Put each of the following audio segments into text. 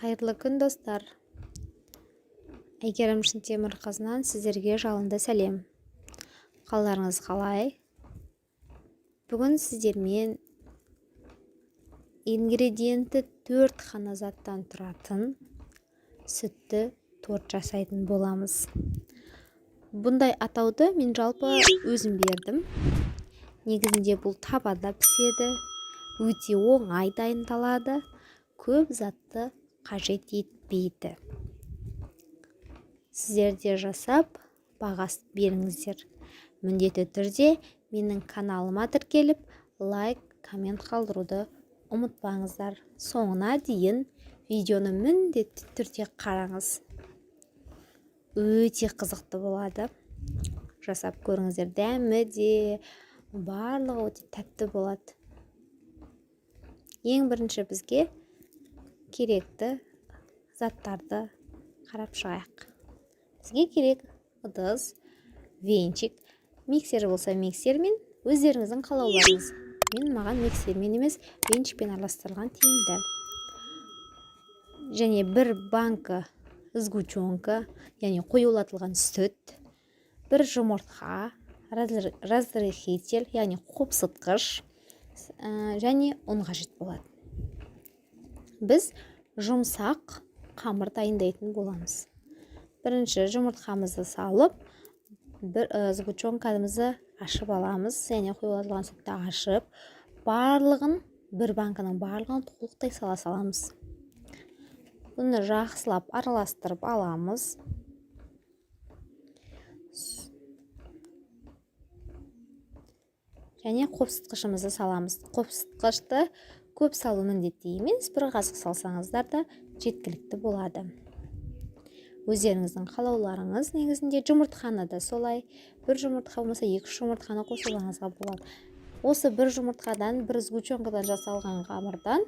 Қайырлы күн, достар! Әйгерім Шынтемірқызынан сіздерге жалынды сәлем. Қалдарыңыз қалай? Бүгін сіздермен ингредиенті 4 қана заттан тұратын сүтті торт жасайтын боламыз. Бұндай атауды мен жалпы өзім бердім. Негізінде бұл табада піседі, өте оңай дайындалады, көп затты қажет етпейді. Сіздер де жасап, бағасын беріңіздер. Міндетті түрде менің каналыма тіркеліп, лайк, коммент қалдыруды ұмытпаңыздар. Соңына дейін видеоны міндетті түрде қараңыз. Өте қызықты болады. Жасап көріңіздер, дәмі де барлығы өте тәтті болады. Ең бірінші бізге керекті заттарды қарап шығайық. Бізге керек ыдыс, венчик, миксер болса миксермен, өздеріңіздің қалауларыңыз. Мен маған миксермен емес, венчикпен араластырылған тиімді. Және бір банка сгущенка, яғни қоюлатылған сүт, бір жұмыртқа, разрыхлитель, яғни қопсытқыш, және ұн қажет болады. Біз жұмсақ қамыр дайындайтын боламыз. Бірінші жұмыртқамызды салып, бір сгущенкамызды ашып аламыз, яғни қоюлатылған сүтті ашып, барлығын бір банканың барлығын толықтай сала саламыз. Бұны жақсылап араластырып аламыз. Және қопсытқышымызды саламыз. Қопсытқышты көп салу міндетті емес, бір қасық салсаңыздар да жеткілікті болады. Өздеріңіздің қалауларыңыз негізінде. Жұмыртқаны да солай, бір жұмыртқа болмаса екі жұмыртқаны қосуларыңызға болады. Осы бір жұмыртқадан, бір сгущенкадан жасалған қамырдан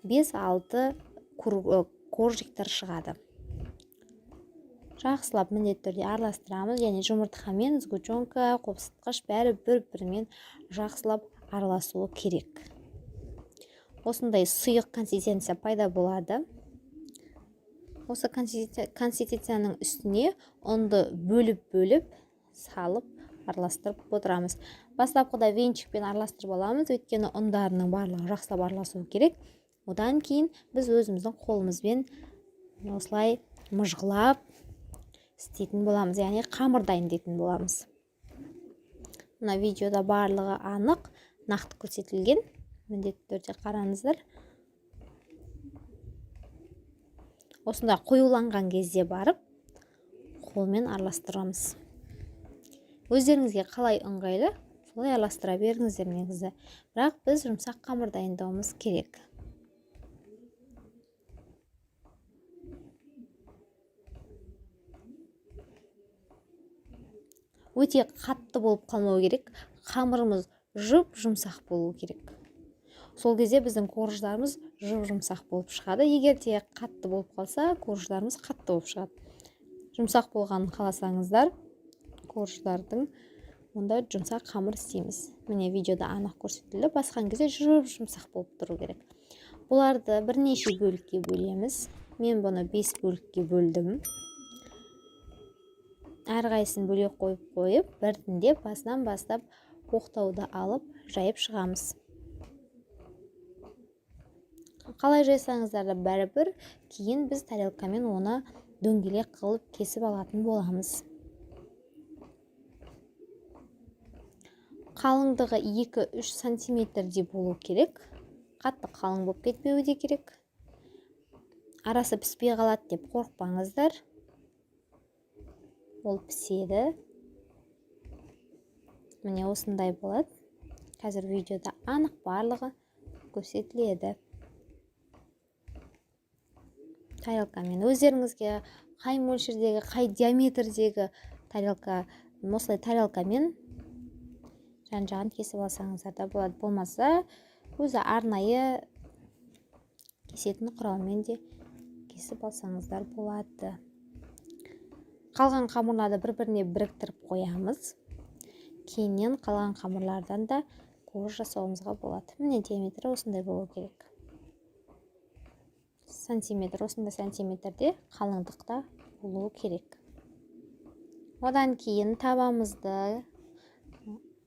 5-6 коржиктер шығады. Жақсылап міндетті түрде араластырамыз, яғни жұмыртқа мен сгущенка, қопсытқыш бәрі бір-бірімен жақсылап араласуы керек. Осындай сұйық консистенция пайда болады. Осы консистенцияның үстіне ұнды бөліп-бөліп салып араластырып отырамыз. Бастапқыда венчикпен араластырып аламыз, өйткені ұндарының барлығы жақсылап араласуы керек. Одан кейін біз өзіміздің қолымызбен осылай мыжғылап істейтін боламыз, яғни қамыр дайындайтын боламыз. Мына видеода барлығы анық, нақты көрсетілген, міндетті түрде қараңыздар. Осында қоюланған кезде барып қолмен араластырамыз. Өздеріңізге қалай ыңғайлы, солай араластыра беріңіздер негізі. Бірақ біз жұмсақ қамыр дайындауымыз керек. Өте қатты болып қалмау керек, қамырымыз жұп-жұмсақ болу керек. Сол кезде біздің корждарымыз жұп-жұмсақ болып шығады. Егер де қатты болып қалса, корждарымыз қатты болып шығады. Жұмсақ болғанын қаласаңыздар, корждардың онда жұмсақ қамыр істейміз. Міне видеода анық көрсетілді. Басқан кезде жұп-жұмсақ болып тұру керек. Бұларды бірнеше бөлікке бөлеміз. Мен бұны 5 бөлікке бөлдім. Әрқайсысын бөлек қойып қойып, біртіндеп басынан бастап оқтауды алып жайып шығамыз. Қалай жайсаңыздар да бәрібір, кейін біз тарелкамен оны дөңгелек қылып кесіп алатын боламыз. Қалыңдығы 2-3 сантиметрдей болу керек. Қатты қалың болып кетпеуі де керек. Арасы піспей қалады деп қорықпаңыздар. Ол піседі. Міне осындай болады. Қазір видеода анық барлығы көрсетіледі. Тарелкамен өздеріңізге қай мөлшердегі, қай диаметрдегі тарелка, осылай тарелкамен жан-жағын кесіп алсаңыздар да болады. Болмаса өзі арнайы кесетін құралмен де кесіп алсаңыздар болады. Қалған қамырларды бір-біріне біріктіріп қоямыз. Кейіннен қалған қамырлардан да корж жасауымызға болады. Міне диаметрі осындай болу керек. Сантиметр, осындай сантиметрде қалыңдықта болуы керек. Одан кейін табамызды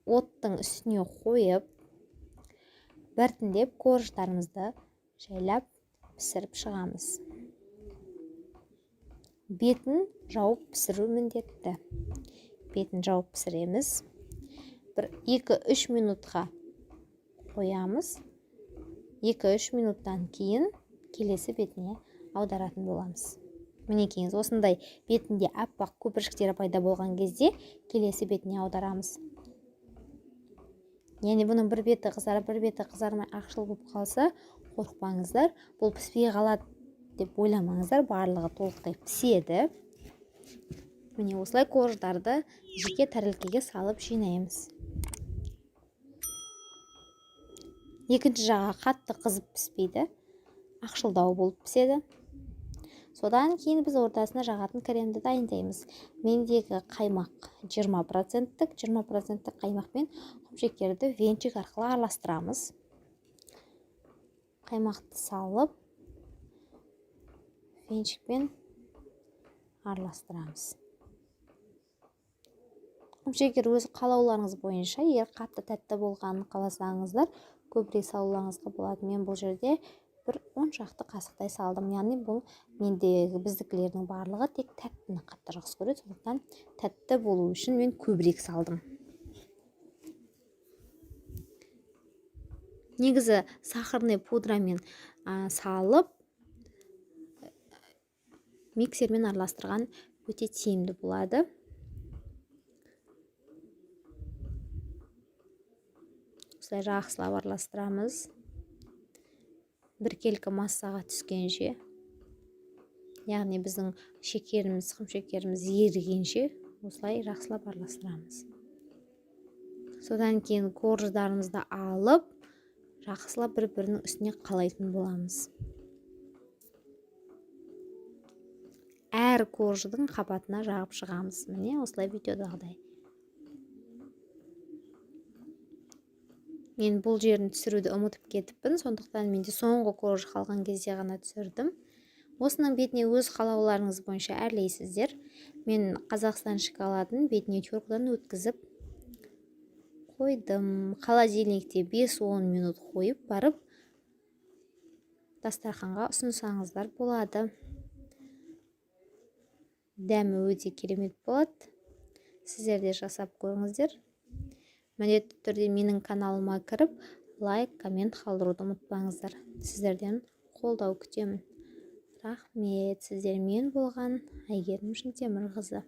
оттың үстіне қойып, біртіндеп коржтарымызды жайлап пісіріп шығамыз. Бетін жауып пісіру міндетті. Бетін жауып пісіреміз. Бір 2-3 минутқа қоямыз. 2-3 минуттан кейін келесі бетіне аударатын боламыз. Мінекейіңіз, осындай бетінде аппақ көпіршіктері пайда болған кезде келесі бетіне аударамыз. Яғни бұның бір беті қызарып, бір беті қызармай ақшыл болып қалса, қорықпаңыздар, бұл піспей қалады деп ойламаңыздар, барлығы толықтай піседі. Міне осылай корждарды жеке тәрелкеге салып жинаймыз. Екінші жағы қатты қызып піспейді, ақшылдау болып піседі. Содан кейін біз ортасына жағатын кремді дайындаймыз. Мендегі қаймақ 20%-тік, 20%-тік қаймақ пен құмшекерді венчик арқылы араластырамыз. Қаймақты салып, венчикпен араластырамыз. Құмшекер өз қалауларыңыз бойынша, егер қатты тәтті болғанын қаласаңыздар, көбірек салуларыңызға болады. Мен бұл жерде бір 10 шақты қасықтай салдым. Яғни бұл мендегі біздікілердің барлығы тек тәттіні қатты жақсы көреді, сондықтан тәтті болу үшін мен көбірек салдым. Негізі сахарный пудрамен салып миксермен араластырған өте тиімді болады. Осылай жақсылап араластырамыз. Біркелкі массаға түскенше, яғни біздің шекеріміз, құмшекеріміз ерігенше осылай жақсылап араластырамыз. Содан кейін корждарымызды алып, жақсылап бір-бірінің үстіне қалайтын боламыз. Әр корждың қабатына жағып шығамыз. Міне осылай видеодағыдай. Мен бұл жерін түсіруді ұмытып кетіппін, сондықтан менде соңғы корж қалған кезде ғана түсірдім. Осының бетіне өз қалауларыңыз бойынша әрлейсіздер. Мен Қазақстан шоколадын бетіне теркадан өткізіп қойдым. Холодильникте 5-10 минут қойып барып дастарханға ұсынсаңыздар болады. Дәмі өте керемет болады. Сіздер де жасап көріңіздер. Міндетті түрде менің каналыма кіріп, лайк, коммент қалдыруды ұмытпаңыздар. Сіздерден қолдау күтемін. Рахмет, сіздермен болған Әйгерім Шынтемірқызы.